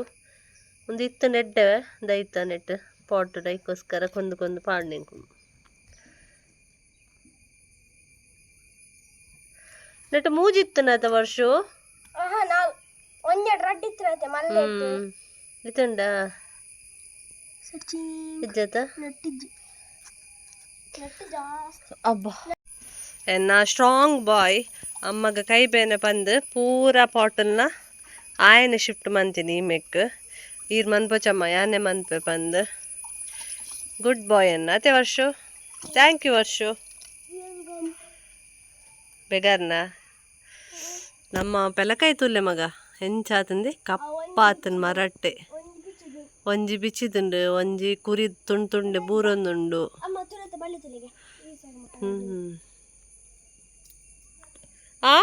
ಒಂದು ಇತ್ತ ನೆಡ್ಡೆ ದೈತ ನೆಟ್ ಪಾಟ್ ಡೈಕೋಸ್ಕರ ಕೊಂದು ಕೊಂದು ಪಾಡ್ನೆಂಕು. ನೆಟ್ ಮೂಜಿತ್ತನತ ವರ್ಷ. ಆಹಾ, ನಾವು ಒಂದೆರಡು ರಡ್ಡು ಇತ್ತು ಮಲ್ಲೆ. ಹ್ಮ್ ಇತ್ತುಂಡ. ಸಚಿ. ಇಜ್ಜತ. ನೆಟ್ಟಿಜ್ಜಿ, ನೆಟ್ಟು ಜಾಸ್ತಿ. ಅಬ್ಬಾ, ಎನ್ನ ಸ್ಟ್ರಾಂಗ್ ಬಾಯ್. ಅಮ್ಮಗ ಕೈ ಬೇನೆ ಪಂದು ಪೂರ ಪಾಟನ್ನ ಆಯನ ಶಿಫ್ಟ್ ಮಂತೀನಿ ಈ ಮೆಕ್. ಈರ್ ಮನ್ಪೊಚಮ್ಮ, ಯಾನೆ ಮನ್ಪೆ ಪಂದು. ಗುಡ್ ಬಾಯ್ ಅನ್ನ ಅತ್ತೆ ವರ್ಷು. Thank you Varshu. ಬೆಗರ್ನ ನಮ್ಮ ಪೆಲಕಾಯಿ ತುಲ್ಲೆ ಮಗ ಎಂಚಾತಂದೆ ಕಪ್ಪಾತನ್ ಮರಟ್ಟೆ. ಒಂಜಿ ಬಿಚ್ಚಿದು. ಒಂಜಿ ಬಿಚ್ಚಿದುಂಡು, ಒಂಜಿ ಕುರಿ ತುಂಡು ತುಂಡು ಬೂರೊಂದುಂಡು. ಅಮ್ಮ ತುರತ ಬಳ್ಳಿ ತುಲಿಗೆ ಈ ಸೈಡ್ ಮುಟ್ಟ. ಹ್ಮ್ ಆ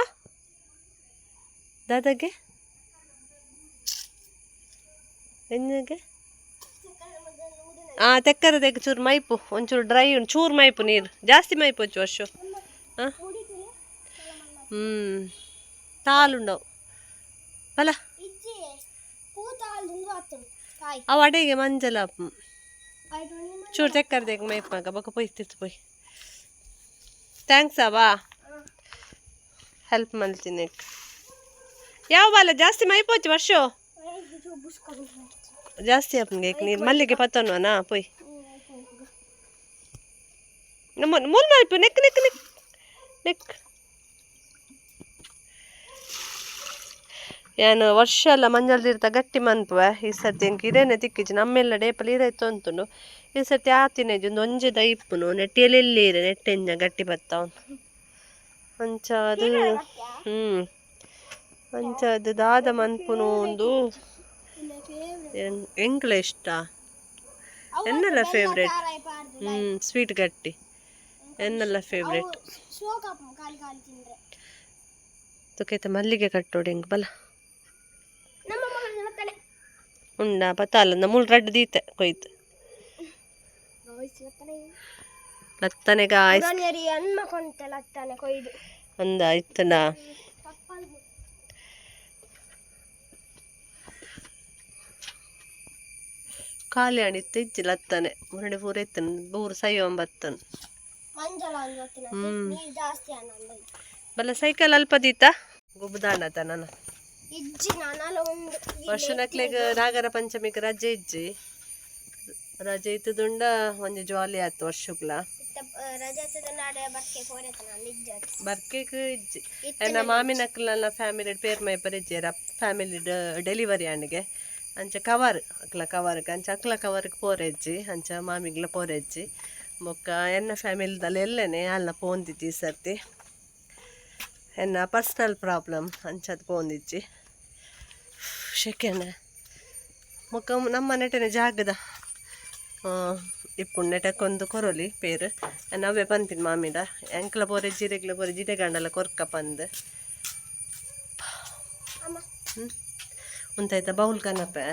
ದಾದಾಗೆ ಎಂಜಗೆ ಆ ತೆಕ್ಕರದಕ್ಕೆ ಚೂರು ಮೈಪು, ಒಂಚೂರು ಡ್ರೈ ಉಂಟು, ಚೂರು ಮೈಪು, ನೀರು ಜಾಸ್ತಿ ಮೈಪು ಒಂಚು ವರ್ಷ. ಹಾಂ ಹ್ಞೂ ತಾಲುಂಡವು ಬಲ. ಇಜ್ಜಿ, ಪೂತಾಲ್ದುಂದು ಆತು ಕಾಯಿ. ಅವು ಅಡೆಗೆ ಮಂಜಲ. ಆಯ್ತು ಒಂಜಿ. ಚೂರು ತೆಕ್ಕರದಕ್ಕೆ ಮೈಪು ಮಗ ಬೊಕ ಪೊಯ್ ತಿರ್ತು ಪೊಯ್. Thanks ಅವಾ ಹೆಲ್ಪ್ ಮಲ್ತೀನಿ. ಯಾವ ಬಾಲ ಜಾಸ್ತಿ ಮೈಪೋಚು ವರ್ಷ. ಜಾಸ್ತಿ ಅಪ್ಪನಿಗೆ ನೀರು ಮಲ್ಲಿಗೆ ಪತ್ತನ್ವನಾ ಪೊಯ್. ನಮ್ಮ ಮೂಲ್ ಮಲ್ಪು ನೆಕ್ ನೆಕ್ ನೆಕ್ ನೆಕ್. ಏನು ವರ್ಷ ಎಲ್ಲ ಮಂಜಲ್ ಗಟ್ಟಿ ಮನ್ಪುವೆ. ಈ ಸರ್ತಿ ಎಂಕ್ ಇರೇನೆ ತಿಕ್ಕಿಜಿ. ನಮ್ಮೆಲ್ಲ ಡೇಪಲ್ ಇರೆ ಇತ್ತು. ಈ ಸರ್ತಿ ಆತಿನೇಜ್ ಒಂದು ಒಂಜಿ ದೈಪುನು ನೆಟ್ಟಿಯಲ್ಲಿ ಇರೆ ನೆಟ್ಟೆಂಜ ಗಟ್ಟಿ ಬತ್ತಾವನು ಅಂಚ ಅದು. ಅಂಚ ಅದು ದಾದ ಮನ್ಪುನು ಒಂದು ಎಂಕ್ಲ ಇಷ್ಟ, ಎನ್ನೆಲ್ಲ ಫೇವ್ರೇಟ್. ಸ್ವೀಟ್ ಗಟ್ಟಿ ಎನ್ನೆಲ್ಲ ಫೇವ್ರೇಟ್. ಖಾಲಿ ಖಾಲಿ ತಿಂದ್ರೆ. ತುಕೈತ ಮಲ್ಲಿಗೆ ಕಟ್ಟೋಡು ಹೆಂಗ್ ಬಲ. ನಮ್ಮ ಮಗಳು ಲತ್ತನೆ. ಉಂಡ ಪತ್ತಾಲ ಮೂಲು ರಡ್ಡು ದೀತೆ ಕೊಯ್ತು. ಲತ್ತನೆ. ಲತ್ತನೆಗ ಐಸ್. ಅನ್ನ ಕೊಂತೆ ಲತ್ತನೆ ಕೊಯ್ದು. ಅಂದ ಇತ್ತನ. ತಪ್ಪಲ್ದು. ಖಾಲಿ ಅಣಿತ್ತು ಇಜ್ಜಿ ಲತ್ತನೆ ಮುರಡಿ ಪೂರ ಇತ್ತನ ಬೂರು ಸೈ ಒಂಬತ್ತನ್. ಮಂಜಲ ಒಂದು ಹೊತ್ತಿನ ನೀರು ಜಾಸ್ತಿ ಅನ್ನಂದು. ಬಲ್ಲ ಸೈಕಲ್ ಅಲ್ಪ ದೀತ ಗುಬ್ಬದಾಂಡತ ನಾನು. ಇಜ್ಜಿ ನಾನಲ್ಲ ಒಂದು. ವರ್ಷ ನಕ್ಲೆಗ್ ನಾಗರ ಪಂಚಮಿಗೆ ರಜೆ ಇಜ್ಜಿ. ರಜೆ ಇತ್ತದುಂಡ ಒಂಜಿ ಜಾಲಿ ಆಯ್ತು ವರ್ಷಕ್ಲ. ರಜೆ ನಾಡೆ ಬರ್ಕೆ ಪೋರೆತ ನಾನು ಇಜ್ಜಿ. ಬರ್ಕೆಗ್ ಇಜ್ಜಿ. ಎನ್ನ ಮಾಮಿನಕ್ಲೆಲ್ಲ ಫ್ಯಾಮಿಲಿ ಪೇರ್ ಮೈಪರ್ ಇಜ್ಜೆರ. ಫ್ಯಾಮಿಲಿ ಡೆಲಿವರಿ ಆಂಡಿಗೆ ಅಂಚ ಕವರ್ ಅಕ್ಲ ಕವರ್ಗ್ ಅಂಚ ಅಕ್ಲ ಕವರ್ಗ್ ಪೋರೆಜ್ಜಿ, ಅಂಚ ಮಾಮಿಗ್ಲ ಪೋರೆಜ್ಜಿ. ಬೊಕ್ಕ ಎನ್ನ ಫ್ಯಾಮಿಲಿದಲ್ಲಿ ಎಲ್ಲನೆ ಅಲ್ಲ ಪೋಂದಿಜ್ಜಿ. ಈ ಸರ್ತಿ ಎನ್ನ ಪರ್ಸನಲ್ ಪ್ರಾಬ್ಲಮ್ ಅಂಚದ ಪೋಂದಿಜ್ಜಿ. ಶೆಕೆನೆ ಬೊಕ್ಕ ನಮ್ಮ ನೆಟನೆ ಜಾಗದ ಇಪ್ಪುಂಡು ನೆಟಕ್ಕೊಂದು ಕೊರೊಲಿ ಪೇರು ಅವೇ ಪನ್ಪಿನ ಮಾಮಿಡ ಎಂಕ್ಲ ಪೋರೆ ಜೀರೆಗ್ಲ ಪೋರೆ ಜಿಡೆ ಗಂಡಲ ಕೊರ್ಕ ಪಂದ್. ಅಮ್ಮ. ಹ್ಞೂ ಉಂತಾಯ್ತಾ ಬೌಲ್ ಕನಪೆ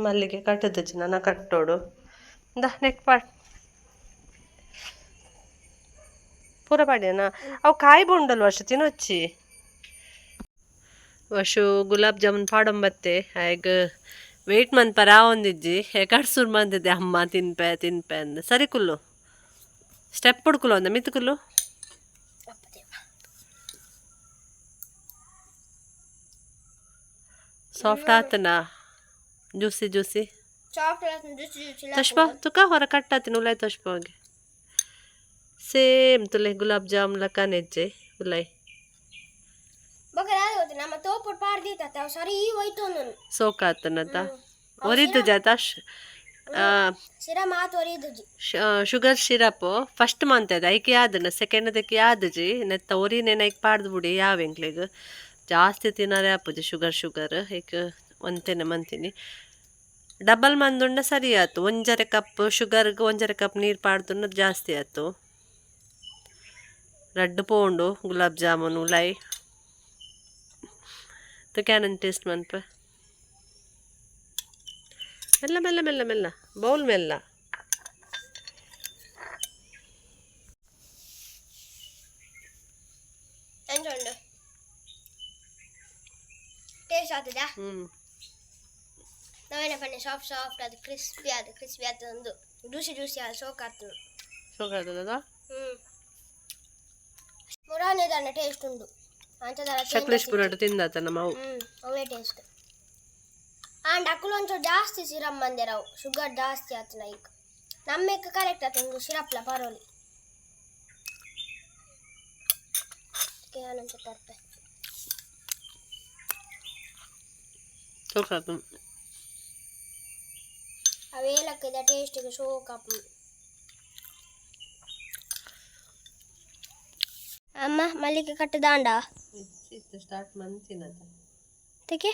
ಮಲ್ಲಿಗೆ ಕಟ್ಟುದು ನನ್ನ ಕಟ್ಟೋಡು ಇಂದ ನೆಕ್ ಪಾಟ್ ಪೂರ ಪಾಡ್ಯನಾ. ಅವು ಕಾಯಿ ಬುಂಡಲ್ ವರ್ಷ ತಿನ್ನೊಚ್ಚಿ. ವಶು ಗುಲಾಬ್ ಜಾಮೂನ್ ಪಾಡೊಂಬತ್ತೆ ಆಯ್ಗ್ ವೆಯ್ಟ್ ಮನ್ಪರ ಆವೊಂದಿಜ್ಜಿ ಕಡ್ಸೂರ್ ಮಂದಿದ್ದೆ ಅಮ್ಮ ತಿನ್ಪೆ ತಿನ್ಪೆ ಅಂದ್ ಸರಿ ಕುಲ್ಲು ಸ್ಟೆಪ್ ಹುಡ್ಕುಲು ಅಂದ ಮಿತ್ತು ಕುಲ್ಲು. ಸಾಫ್ಟ್ ಆತನ juicy juicy. Soft juicy juicy. ತಶ್ಪ ತುಕ ಹೊರ ಕಟ್ಟಾತಿನ ಉಲಾಯ್ ತಶ್ಪಗೆ ಸೇಮ್ ತುಲೆ ಗುಲಾಬ್ ಜಾಮೂನ್ ಲಕ್ಕನೆಜ್ಜೆ ಉಲಾಯ್. ಬೊಕ ದಾದ ಗೊತ್ತ ನಮ್ಮ ತೋಪುಡ್ ಪಾಡ್ದೀತ ಅವು ಸರಿ ಹೋಯ್ತು ಒಂದೊಂದು. ಸೋಕಾತನತ ಒರಿದ್ದು ಜಾತ. ಸಿರ ಮಾತು ಒರಿದುಜಿ. ಶುಗರ್ ಸಿರಪ್ ಫಸ್ಟ್ ಮಂತದ ಐಕೆ ಯಾದನ ಸೆಕೆಂಡ್ ಅದಕ್ಕೆ ಯಾದಜಿ ನೆತ್ತ ಒರಿನೇನ ಐಕ್ ಪಾಡ್ದು ಬುಡಿ ಯಾವ ಎಂಕ್ಲೆಗ್ ಜಾಸ್ತಿ ತಿನ್ನರೆ ಆಪುಜಿ ಶುಗರ್ ಶುಗರ್ ಐಕ್ ಒಂತೆನೆ ಮಂತಿನಿ ಡಬಲ್ ಮಂದುಂಡ ಸರಿ ಆತು ಒಂಜರೆ ಕಪ್ ಶುಗರ್ಗೆ ಒಂಜರೆ ಕಪ್ ನೀರು ಪಾಡ್ದುಂಡ ಜಾಸ್ತಿ ಆತು. ರಡ್ಡು ಪೋಂಡು ಗುಲಾಬ್ ಜಾಮೂನ್ ಉಲೈ ತುಕ್ಯಾನನ್ ಟೇಸ್ಟ್ ಮನ್ಪ ಮೆಲ್ಲ ಮೆಲ್ಲ ಮೆಲ್ಲ ಮೆಲ್ಲ ಬೌಲ್ ಮೆಲ್ಲ. ಎಂಚ ಉಂಡು ಟೇಸ್ಟ್ ಆಗ್ತದಾ? ಹ್ಞೂ. ನಾವೇನ ಪನ್ನೆ ಸಾಫ್ಟ್ ಸಾಫ್ಟ್ ಅದು ಕ್ರಿಸ್ಪಿ ಅದು ಕ್ರಿಸ್ಪಿ ಆತದ ಒಂದು ಜ್ಯೂಸಿ ಜ್ಯೂಸಿ ಅದು ಸೋಕ್ ಆಗ್ತದೆ. ಸೋಕಾಗ್ತದ. ಹ್ಮ್ ಮುರಾನೆ ದಾನ ಟೇಸ್ಟ್ ಉಂಡು ಅಂಚದಾರ. ಸಕಲೇಶ್ಪುರ ತಿಂದಾತ ನಮ್ಮ ಅವು. ಹ್ಮ್ ಅವೇ ಟೇಸ್ಟ್ ಆಂಡ್ ಅಕುಲು ಒಂಚೂರು ಜಾಸ್ತಿ ಸಿರಪ್ ಮಂದೆರವು ಶುಗರ್ ಜಾಸ್ತಿ ಆತನ ಈಗ ನಮ್ಮೆಕ್ ಕರೆಕ್ಟ್ ಆತ ಒಂದು ಸಿರಪ್ಲ ಪರೋಲಿ ಒಂಚೂರು ಪರ್ಪೆ. ಸೋಕಾತು. ಅವೇಲಕ್ಕಿದ ಟೇಸ್ಟಿಗೆ ಸೋಕ್ ಆಪುಂಡು. ಅಮ್ಮ ಮಲ್ಲಿಗೆ ಕಟ್ಟದಾಂಡ. ಇತ್ತು ಸ್ಟಾರ್ಟ್ ಮಂತಿನದ. ತೆಗೆ.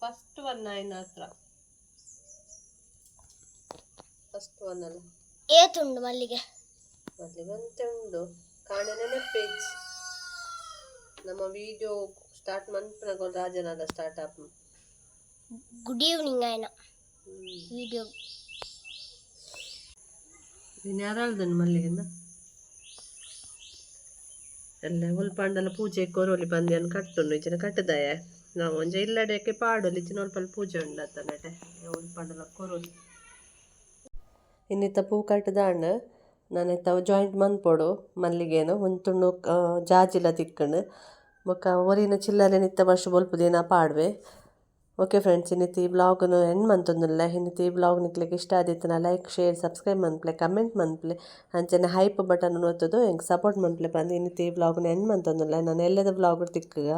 ಫಸ್ಟ್ ಒನ್ ಆಯ್ನ ಹತ್ರ ಫಸ್ಟ್ ಒನ್ ಅಲ್ಲ. ಏತುಂಡು ಮಲ್ಲಿಗೆ? ಮಲ್ಲಿಗೆ ಒಂತೆ ಉಂಡು ಕಾಣೆ ನೆನಪೇಜ್ ನಮ್ಮ ವಿಡಿಯೋ ಸ್ಟಾರ್ಟ್ ಮನ್ಪುನಗ ರಾಜನಾದ ಸ್ಟಾರ್ಟ್ ಆಪ್. ಗುಡ್ ಈವ್ನಿಂಗ್ ಆಯ್ನ ವಿಡಿಯೋ. ಇನ್ಯಾರಲ್ದನ್ ಮಲ್ಲಿಗಿಂದ ಎಲ್ಲ ಉಲ್ಪಾಂಡಲ ಪೂಜೆ ಕೊರೋಲಿ ಬಂದ್ಯನ್ ಕಟ್ಟುನು ಇಚಿನ ಕಟ್ಟದಾಯ ನಾವು ಒಂಜೆ ಇಲ್ಲಡೆಕ್ಕೆ ಪಾಡೊಲಿ ಇಚಿನ ಒಲ್ಪಲ್ ಪೂಜೆ ಉಂಡತ್ತ ನೆಟೆ ಉಲ್ಪಾಂಡಲ ಕೊರೋಲಿ ಇನ್ನಿತ್ತ ಪೂ ಕಟ್ಟದಾಂಡ್ ನಾನಿತ್ತ ಜಾಯಿಂಟ್ ಮನ್ಪೊಡು ಮಲ್ಲಿಗೇನು ಒಂದು ತುಂಡು ಜಾಜಿಲ ತಿಕ್ಕಂಡು ಬೊಕ್ಕ ಒರಿನ ಚಿಲ್ಲರೆ ನಿತ್ತ ವರ್ಷ ಬೊಲ್ಪು ದಿನ ಪಾಡ್ವೆ. ಓಕೆ ಫ್ರೆಂಡ್ಸ್, ಇನ್ನಿತ್ತ ಈ ಬ್ಲಾಗ್ನು ಎಂಡ್ ಮಂತೊಂದುಲ್ಲೆ. ಇನ್ನಿತ್ತ ಈ ಬ್ಲಾಗ್ ನಿಕ್ಲೆಗ್ ಇಷ್ಟ ಆದಿತ್ತಿನ ಲೈಕ್ ಶೇರ್ ಸಬ್ಸ್ಕ್ರೈಬ್ ಮನ್ಪುಲೆ ಕಮೆಂಟ್ ಮನ್ಪುಲೆ ಅಂಚನೆ ಹೈಪ್ ಬಟನ್ ಒತ್ತುದು ಎಂಕ್ ಸಪೋರ್ಟ್ ಮನ್ಪುಲೆ ಪಂದ್ ಇನ್ನಿತ್ತ ಈ ಬ್ಲಾಗ್ನು ಎಂಡ್ ಮಂತೊಂದುಲ್ಲೆ. ನಾನು ಎಲ್ಲದ ಬ್ಲಾಗ್ ತಿಕ್ಕುಗ.